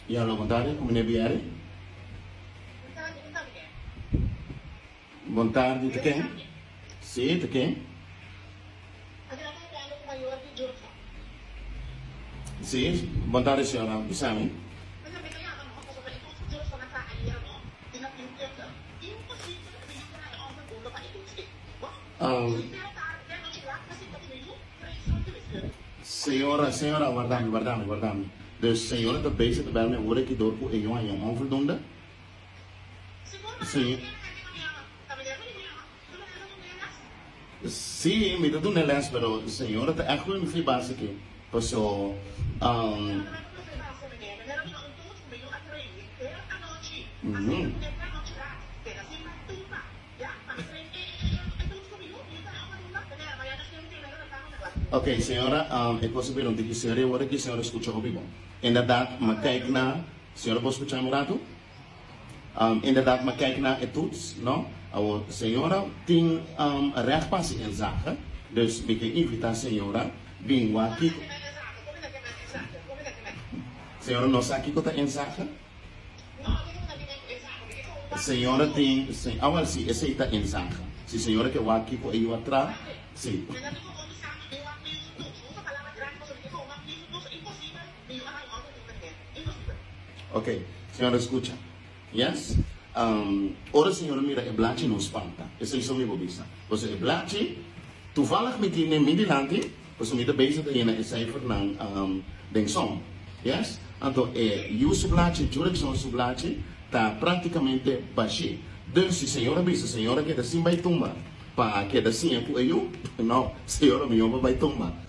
Ja, hallo, bon tardi, ku meneer Bieri? Bon tardi, te ken? Sí, te ken? Sí, bon tardi señora, bisa mi. Señora, señora, warda mi, warda mi, warda mi. Dus señora ta bezig ta bel mi awor aki door cu e yu haña un onvoldoende? Sí. Sí, mi ta duna e les, pero señora ta echt cu mi fli base aki. Paso, um. Ok, señora, e cosa bira un tiki serio awor aki, señora scucha hopi bon. Inderdaad, m'a kijk na, señora por scucha mi un rato? Inderdaad, m'a kijk na e toets, no? Awor, señora tin recht pa haci inzage, dus mi ke invita señora bin wak kiko. Señora no sa kiko ta inzage? Señora tin, awel si esey ta inzage. Si señora ke wak kiko e yu a tra, si. Ok, señora scucha. Yes? Ora señora mira e blachi no spanta. Esey so mi bo bisa. Pasobra e blachi, toevallig mi tin den mi dilanti, pasobra mi ta bezig ta yena e cijfernan den som. Yes? Anto e yu su blachi, Jurickson su blachi, ta practicamente bashi. Dus si señora bisa, señora keda sin bay tumba pa keda siña cu e yu? No, señora mihor pa bay tumba.